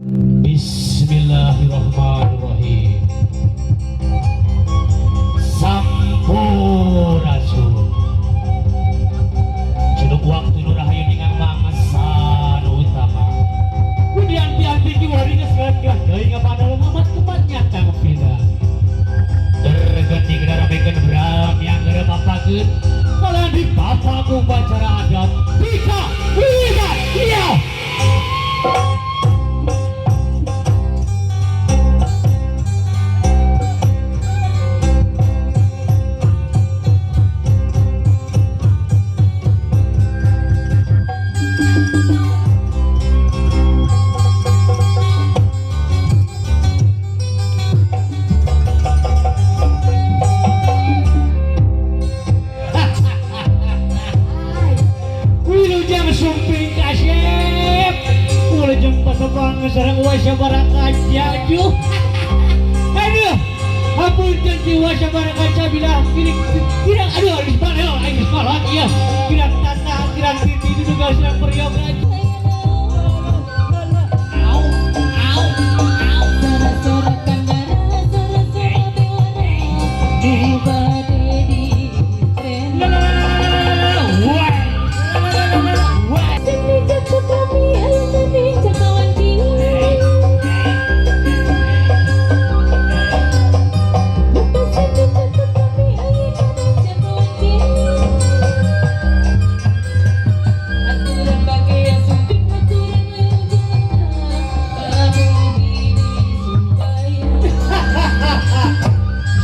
Bismillahirrahmanirrahim. Sampurasun. Ceduk waktu nu rahayu dengan mangsa nu utama. Kemudian pianti ki wari geus gagah deui ngapadal mamat kumat nyata pindah. Tergeti ngaramekeun bram yang ngerepapakeun kalian di bapak upacara adat Pika Pika iya. Wilujeng sumping kasep, wilujeng patepang sareng wasa barakaca juh. Aduh, hapunten ti wasa barakaca bila kiri kirang aduh harus mana aing geus kolot ieu. Kirang tata, kirang titi diduga sareng peryoga. Au, au, au. La la la la la la la. Wah. La la la la la. Wah.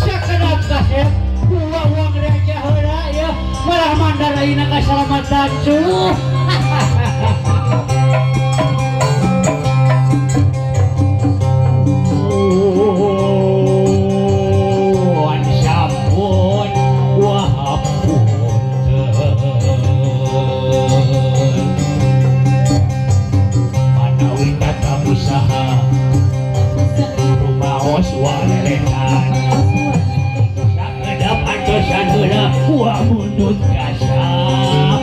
Sakedap kasep, dua uang raja heula ya, malah mandaraina kasalamatan cuh. Sampun wahapunten. Manawi tata usaha rumaos walelekan. Sakedap antosan heula wa mundut kasap.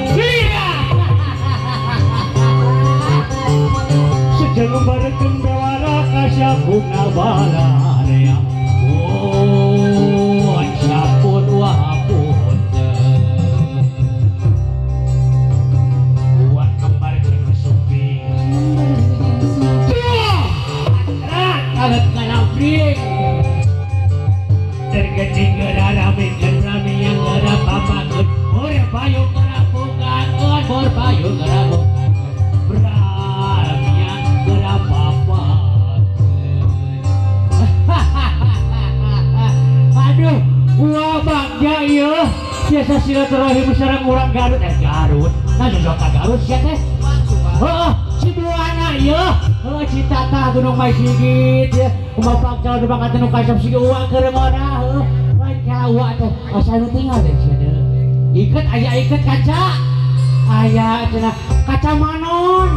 Sejeng barekeun bewara kasapuna balarea. Oh, sampun wahapunten. Uang kembarkeun sumping. Kaget kalaping. Tergeding gerarame rame yang gerapapakeun. Bor payung gerapukakeun, bor payung gerapukakeun. Rame yang gerapapakeun. Aduh, gua bagja ieu. Biasa silaturahim sareng urang Garut, Garut. Nah, jujur ka Garut sia teh. Heeh, si Buana ieu. Heuh, si Tata Gunung Mai Sigit ya. Kumaha pangcal nu pangkat nu kasep si uang keur ngora heuh. Lain ka teh. Asa nu tinggal teh sia deui. Iket aya iket kaca. Aya cenah kaca manon.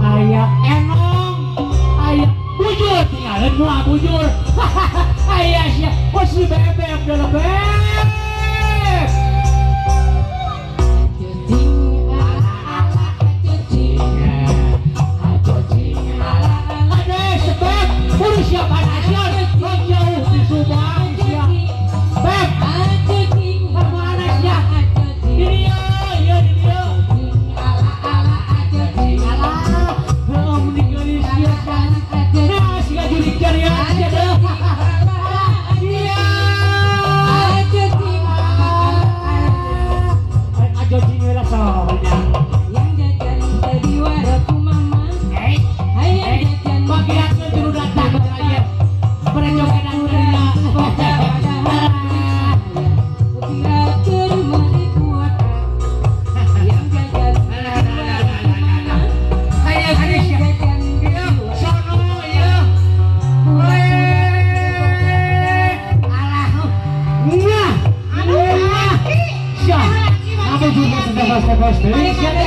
Aya enong. Aya bujur tinggalin moal bujur. Aya sia. Oh si bebek dalam bebek. Ada sebab urus siapa nasion jauh di Subang sia. Beb, kemana sia? Di dieu, ieu di dieu. Alah, heuh mending geulis sia kan. Nah, siga jurik jarian sia deuh. Iya. Ajo cing heula soalnya. Eh, bagian teu datang cenah ieu. Perecokenan heula. Kayak gini sia. Ieu sono ieu. Weh. Alah. Nah. Nah. Sia. Apa juga teh bos deui sia.